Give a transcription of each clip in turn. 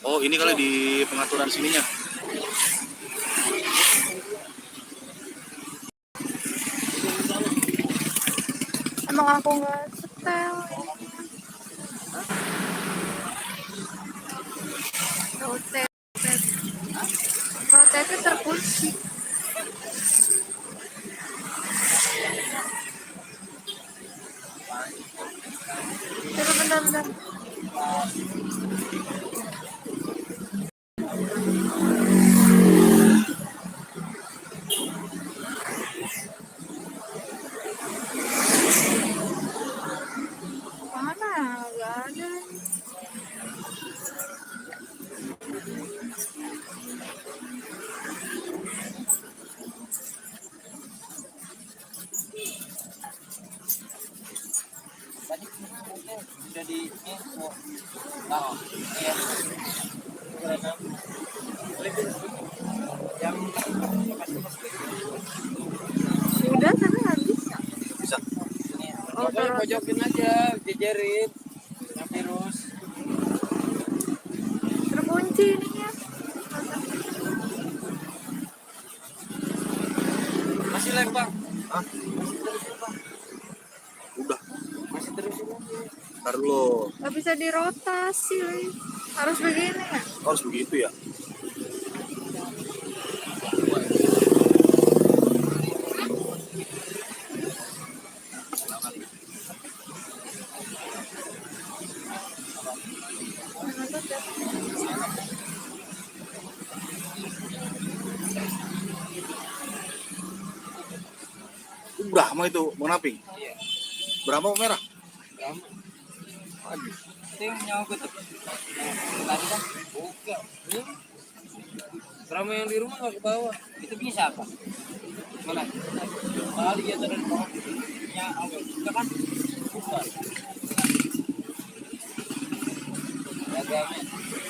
Oh, ini kali di pengaturan sininya. Emang aku nggak setel. Rotetnya terkunci. Coba bentar. Mana? Nggak ada. Jadi info. Oh, iya. Yang Udah tapi nggak bisa. Bisa. Oh, pojokin aja, jejerin yang virus. Terkunci ininya. Masih live bang? Hah? Udah. Masih terus ini. Ntar lo. Nggak bisa dirotasi. Harus begini ya? Harus begitu ya. Brahma itu mau naping. Iya. Brahma merah. Lama. Aduh. Itu yang nyangkut tuh. Tadi kan buka. Drama yang di rumah nggak ke bawah. Itu bisa apa? Mana? Kali ya dari bawah. Ya, apa? Buka kan? Buka. Dagangan.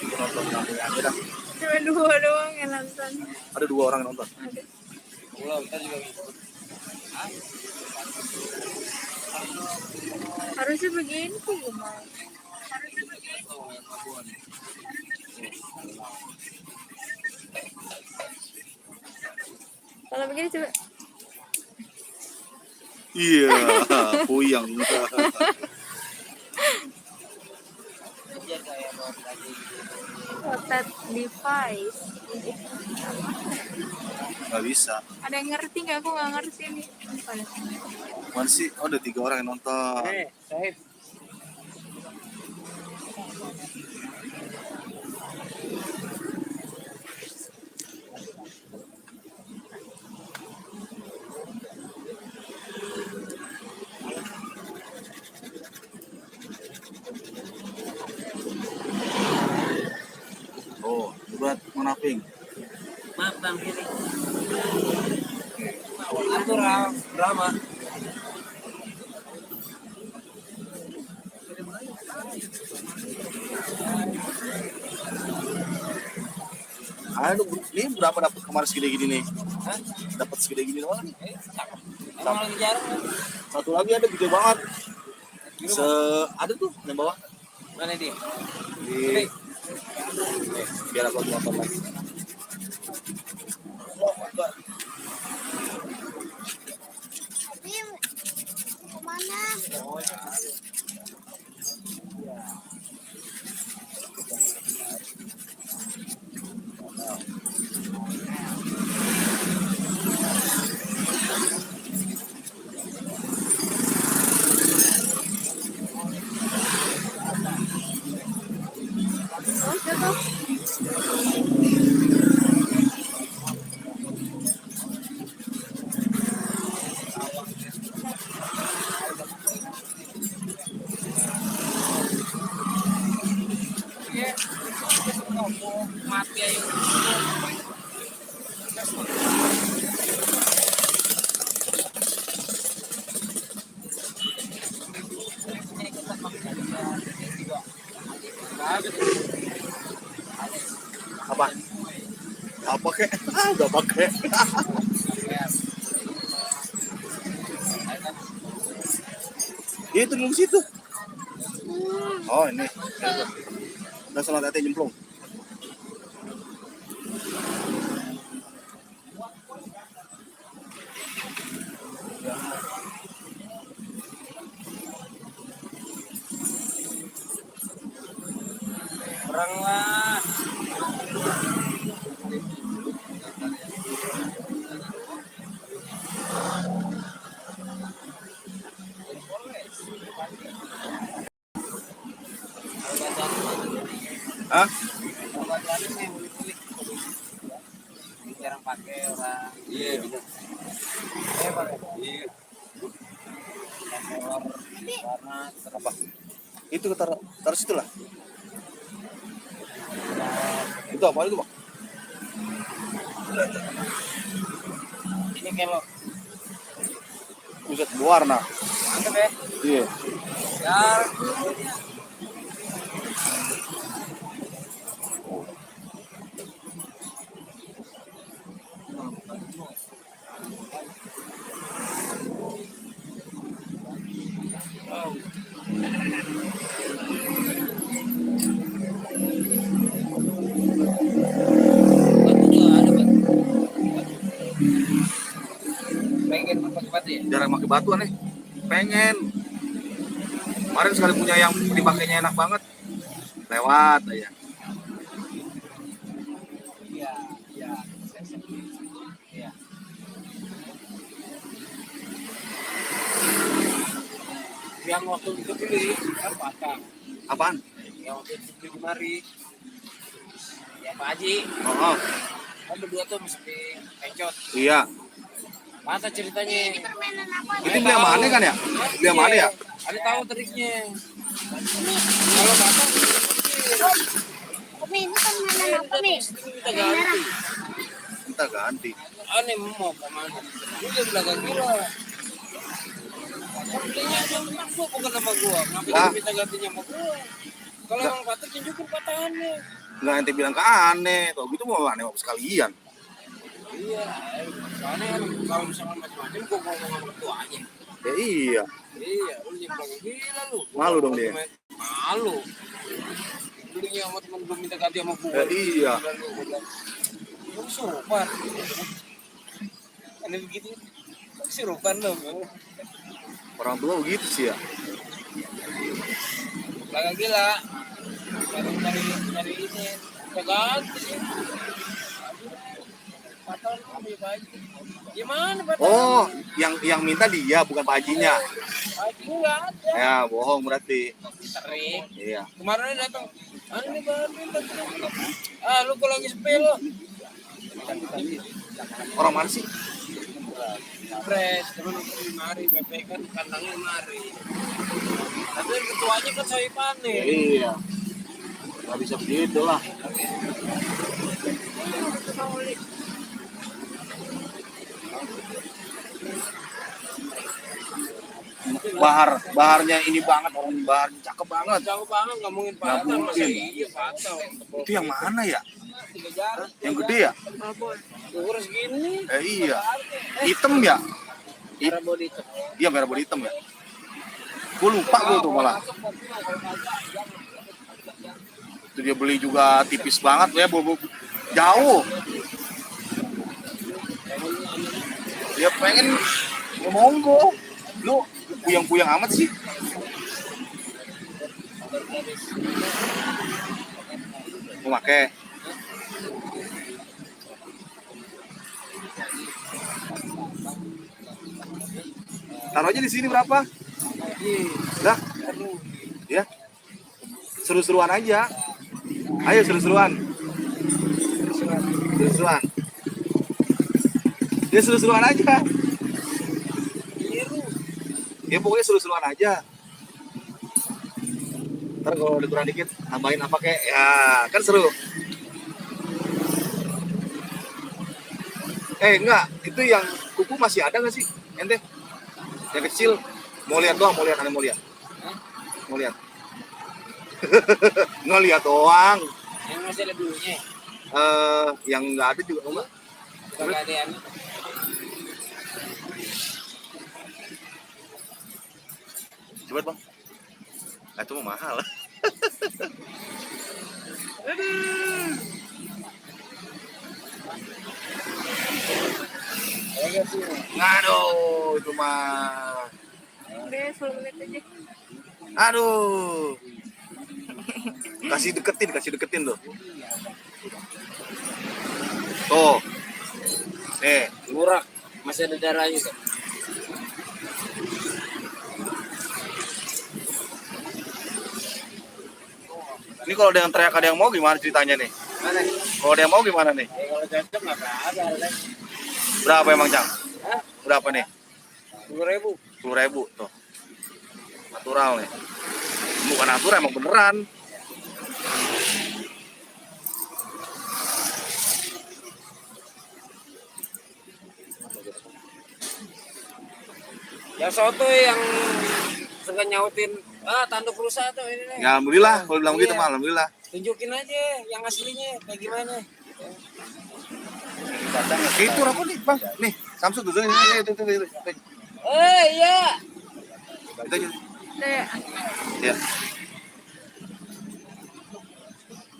Nonton naping aja dah. Cuma 2 doang yang nonton. Ada 2 orang yang nonton. Ada. Pulau kita juga ngikut. Harusnya begini sih. Kalau begini coba. Iya, puyang. Rotate device. Nggak bisa. Ada yang ngerti nggak? Aku nggak ngerti nih. Masih ada 3 orang yang nonton. Sahib. Oh, buat mau naping. Maaf bang, ini. Atur drama. Aduh, ini berapa dapat kemarin segini-gini nih? Hah? Dapat segini-gini doang nih. Emang lagi jarang kan? Satu lagi ada gede banget. Ada tuh yang bawah. Mana dia? Di biar aku nonton lagi. Oh, enggak. Kemana? Oh, jatuh. Mati ayo. Apa? Apa kek? Udah pakai. Itu dulu situ. Oh, ini. Udah salah tete jemplung. Orang lah. Hah? Jarang pakai orang. Iya, bener. Pakai. Iya. Warna Apa? Itu taruh taruh situ lah. Itu apa itu, Bang? ini kelo. Buset, berwarna. Mantap ya. Iya. Ya. Pengen pakai batu ya? Jarang pakai batu aneh. Pengen. Kemarin sekali punya yang dipakainya enak banget. Lewat aja. Iya, iya. Iya. Yang waktu itu beli kan patah. Apaan? Yang waktu itu beli kemari. Ya Pak Haji, Oh, kan berdua tuh mesti pencot. iya. Masa ceritanya? Permainan apa? Itu beli yang mana kan ya? Beli yang mana ya? Ada tahu triknya. Kalau patah, Umi, ini permainan apa nih? kita ganti. Kita ganti. Aneh mau kemana? Lu dia belakang kira. Belinya sama gua bukan sama gua. Kenapa Lah. dia minta gantinya sama gua? Kalau Nggak. emang patah tunjukin patahannya. Nggak ente bilang ke aneh. Kalau gitu mau aneh mau sekalian. Iya, soalnya kan kalau misalkan macam-macam gua ngomong sama ketuanya. Ya iya. Iya, lu jangan bilang gila lu. Malu dong dia. Malu. Belinya sama temen gua minta ganti sama gua. Ya iya. Gila lu, gua bilang, lu kesurupan. Aneh begitu. Kesurupan lu. Orang tua begitu sih ya. Belakang gila. Cari ini. Ya ganti. Patah lu ambil baju. Gimana patah? Oh, yang minta dia bukan Pak Hajinya. Baju nggak ada. Ya, bohong berarti. Tarik. Iya. Kemarin dia datang. Ini baru lu kalau lagi sepil lo. Orang mana sih? Pres, teman di mari, PP kan kandangnya mari. Tapi ketuanya kan saya panen. Iya. Nggak bisa begitu lah. Baharnya ini banget, orang baharnya cakep banget. Jauh banget ngomongin Nggak patah, masa mungkin. iya patah. Itu yang mana ya? 3 jari. Yang gede ya? Urus gini. Iya. Hitam ya? Cara body itu. Iya, merah bodi hitam ya. Gue lupa gue tuh malah. Itu dia beli juga tipis banget ya, jauh. Dia pengen monggo. Lu puyang-puyang amat sih. Mau pakai. Taruh aja di sini berapa? Dah. Ya. Seru-seruan aja. Ayo seru-seruan. Seru-seruan. Ya seru-seruan aja. Ya pokoknya seru-seruan aja. Ntar kalau udah kurang dikit, tambahin apa kek? Ya, kan seru. Enggak, itu yang kuku masih ada nggak sih? Ente? Yang kecil. Mau lihat doang, mau lihat, aneh mau lihat. Mau lihat. Nggak lihat doang. Yang masih ada dulunya. Yang nggak ada juga enggak. Kagak ada yang Coba bang. Nah, itu mah mahal. Aduh. Aduh, itu mah. Udah 10 menit aja. Aduh. Kasih deketin tuh. Tuh. Nih, Murah, masih ada darahnya tuh. ini kalau ada yang teriak ada yang mau gimana ceritanya nih? Mana? Kalau ada yang mau gimana nih? Kalau cocok nggak ada. Berapa emang, Cang? Hah? Berapa nih? 10.000. 10.000 tuh. Natural nih. Bukan natural, emang beneran. Yang soto yang suka nyautin, tanduk rusak tuh ini nih. Ya alhamdulillah, kalau bilang Iya. gitu mah alhamdulillah. Tunjukin aja yang aslinya kayak gimana. Itu apa nih, Bang? Nih, Samsung tuh ini itu. Iya. Itu aja. Udah ya. Ya.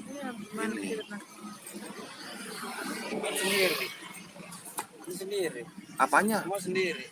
Ini mana kita nah. Sendiri. Ini sendiri. Apanya? Semua sendiri.